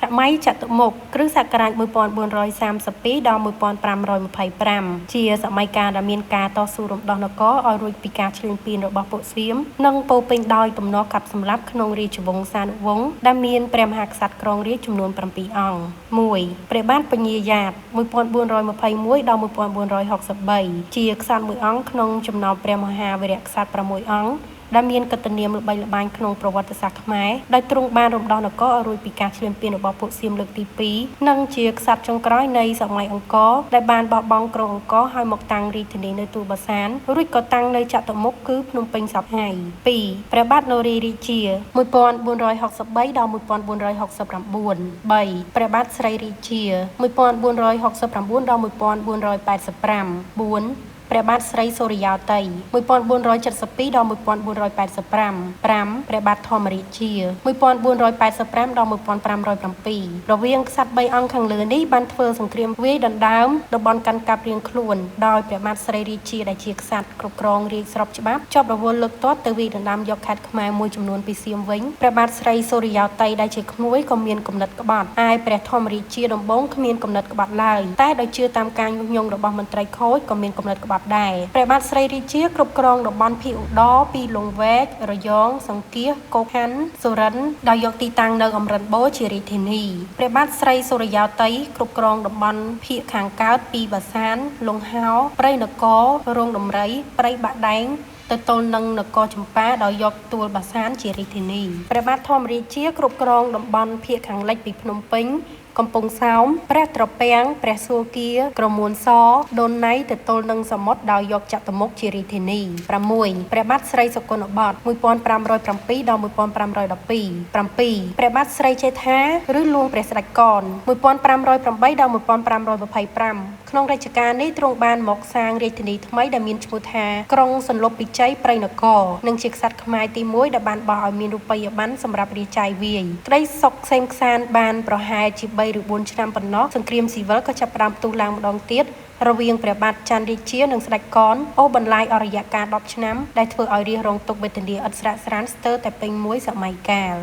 សម័យចតុមុខ គ្រិស្តសករាជ1432ដល់1525ជាសម័យកាលដែលមានការតស៊ូរំដោះនគរឲ្យរួចពីការឈ្លានពានរបស់ពួកសៀមនិងពោរពេញដោយទំនាស់កាប់សម្លាប់ក្នុងរាជវង្សានុវង្សដែលមានព្រះមហាក្សត្រគ្រងរាជ្យចំនួន7អង្គ1ព្រះបាទពញាយ៉ាត1421ដល់1463ជាក្សត្រមួយអង្គក្នុងចំណោមព្រះមហាវីរក្សត្រ6អង្គដែលមានកិត្តិនាមល្បីល្បាញក្នុងប្រវត្តិសាស្ត្រខ្មែរដោយទ្រង់បានរំដោះនគរឲ្យរួចពីការឈ្លានពានរបស់ពួកសៀមលើកទី2និងជាក្សត្រចុងក្រោយនៃសម័យអង្គរដែលបានបោះបង់ក្រុងអង្គរហើយមកតាំងរាជធានីនៅទួលបាសានរួចក៏តាំងនៅចតុមុខគឺភ្នំពេញសព្វថ្ងៃ2ព្រះបាទនរារាជា1463ដល់1469 3ព្រះបាទស្រីរាជា1469ដល់1485 4ព្រះបាទស្រីសូរិយោតី1472ដល់1485 5ព្រះបាទធម្មរាជា1485ដល់1507រវាងក្សត្រ3អង្គខាងលើនេះបានធ្វើសង្គ្រាមវាយដណ្ដើមតំបន់កាន់កាប់រៀងខ្លួនដោយព្រះបាទស្រីរាជាដែលជាក្សត្រគ្រប់គ្រងរាជស្របច្បាប់ជាប់រវល់លើកទ័ពទៅវាយដណ្ដើមយកខេត្តខ្មែរមួយចំនួនពីសៀមវិញព្រះបាទស្រីសូរិយោតីដែលជាក្មួយក៏មានគំនិតក្បត់ឯព្រះធម្មរាជាដំបូងគ្មានគំនិតក្បត់ឡើយតែដោយជឿតាមការញុះញង់របស់មន្ត្រីខូចក៏មានគំនិតក្បត់ដែរព្រះបាទស្រីរាជាគ្រប់គ្រងតំបន់ភាគឧត្តរពីលង្វែករយងសង្គៀសកូខណ្ឌសុរិនដោយយកទីតាំងនៅអមរិនបូរជារាជធានីព្រះបាទស្រីសូរិយោតីគ្រប់គ្រងតំបន់ភាគខាងកើតពីបាសានលង្ហោព្រៃនគររោងដំរីព្រៃបាក់ដែងទៅទល់នឹងនគរចម្ប៉ាដោយយកទួលបាសានជារាជធានីព្រះបាទធម្មរាជាគ្រប់គ្រងតំបន់ភាគខាងលិចពីភ្នំពេញកំពង់សោមព្រះត្រពាំងព្រះសួគ៌ាក្រមួនសដូនណៃទៅទល់នឹងសមុទ្រដោយយកចតុមុខជារាជធានី6ព្រះបាទស្រីសុគន្ធបទ1507ដល់1512 7ព្រះបាទស្រីជេដ្ឋាឬលួងព្រះស្ដេចកន1508ដល់1525ក្នុងរជ្ជកាលនេះទ្រង់បានមកសាងរាជធានីថ្មីដែលមានឈ្មោះថាក្រុងសន្លប់ពិជ័យព្រៃនគរនិងជាក្សត្រខ្មែរទី1ដែលបានបោះឲ្យមានរូបិយប័ណ្ណសម្រាប់រាជចាយវាយក្តីសុខក្សេមក្សាន្តបានប្រហែលជា3ឬ4ឆ្នាំប៉ុណ្ណោះសង្គ្រាមស៊ីវិលក៏ចាប់ផ្ដើមផ្ទុះឡើងម្ដងទៀតរវាងព្រះបាទច័ន្ទរាជានិងស្ដេចកនអូសបន្លាយអស់រយៈកាល10ឆ្នាំដែលធ្វើឲ្យរាជរងទុក្ខវេទនាឥតស្រាកស្រាន្តស្ទើរតែពេញមួយសម័យកាល។